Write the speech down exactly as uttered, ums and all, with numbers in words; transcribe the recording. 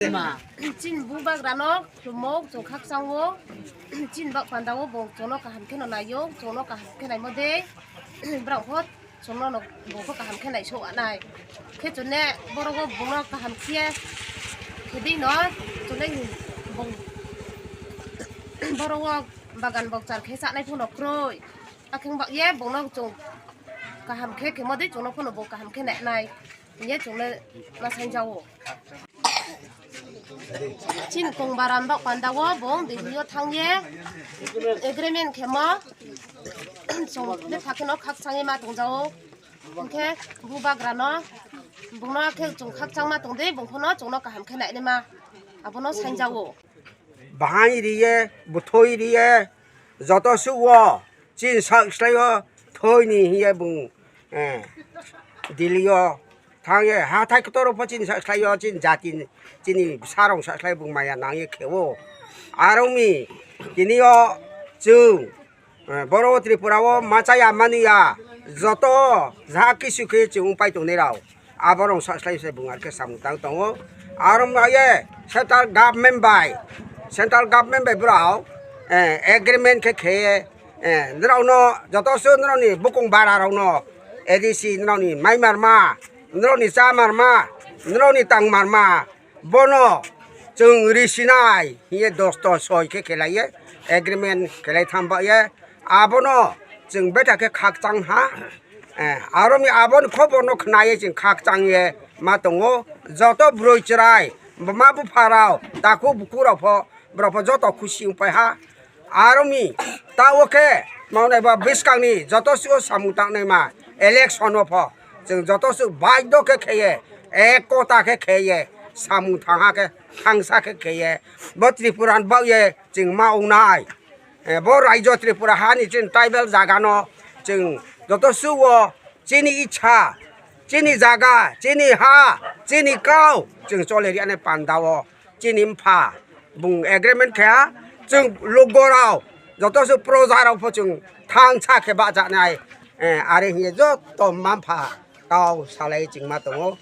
Chini bubagra no khlumo chung khakchang ou. Chini baoh panda wo bung chung no kaham khe no nai ou, chung no kaham khe naimo dei. Brao pho chung no no bung pho kaham khe naisouh nai. Khe chung ne boro wo bung no kaham khe khe dei no chung ne bung boro wo bagan bokchar khe chánai pho no kroi. Akhe baoh ye bung no chung kaham khe khemo dei chung no pho no bung kaham khe nai nai hing ye chung le ma saingja ou. Chini kongbaram baoh panda wo bung Delhi yo thanng ye agreement khemo chung betha khe no khakchang ye ma tongja ou. Hing khe bubagra no bung no khe chung khakchang ma tong dei, bung pho no chung no kaham khe nainaima abo no saingja ou. Bahaing ri ye, bthoi ri ye, joto suh wo chini sak slái yo thoi ni hing ye bung Delhi yo thanng ye hathái ktor wo pho chini sak slái yo chini jati, chini bsa rao sak slái bung maya nang ye khe ou. Are ong mi, tini yo chung boro wo Tripura wo ma chá ya mani ya, joto ja kisu khe chung ongpai tongnai rao, abo rao sak slái se bung are khe samung tang tong ou. Are ong ye central government bai, central government bai brao agreement khe khe ye, nrao no joto suh nrao ni bukung bara rao no, ADC nrao ni maimarma, nrao ni chámarma, nrao ni tangmarma, bo no chung risi nai hing ye dosto soi khe khelai ye, agreement khelai thanng baoh ye, abo no chung betha khe khakchang ha. Are ong mi abo ni khobor no khna ye chung khakchang ye ma tong ou. Joto broi chrai, bma bupha rao, takhu bukhu rao pho, brao pho joto khusi ongpai ha. Are ong mi, taoh wo khe, maonai ba buskang ni joto suh wo samung tangnaima, election wo pho, chung joto suh baido khe khe ye, ekota khe khe ye, samung thanng ha khe, thanngsa khe khe ye, bo Tripura ni baoh ye chung ma ong nai. Bo raijo Tripura ha ni chini tribal zaga no, chung joto suh wo chini icha, chini zaga, chini ha, chini kau, chung chole ri nai panda wo chini mpha bung agreement khe ha, chung lugo rao joto suh proja rao pho chung thanngsa khe bahcha nai. Are hing ye joto mma mpha kau salai chung ma tong ou.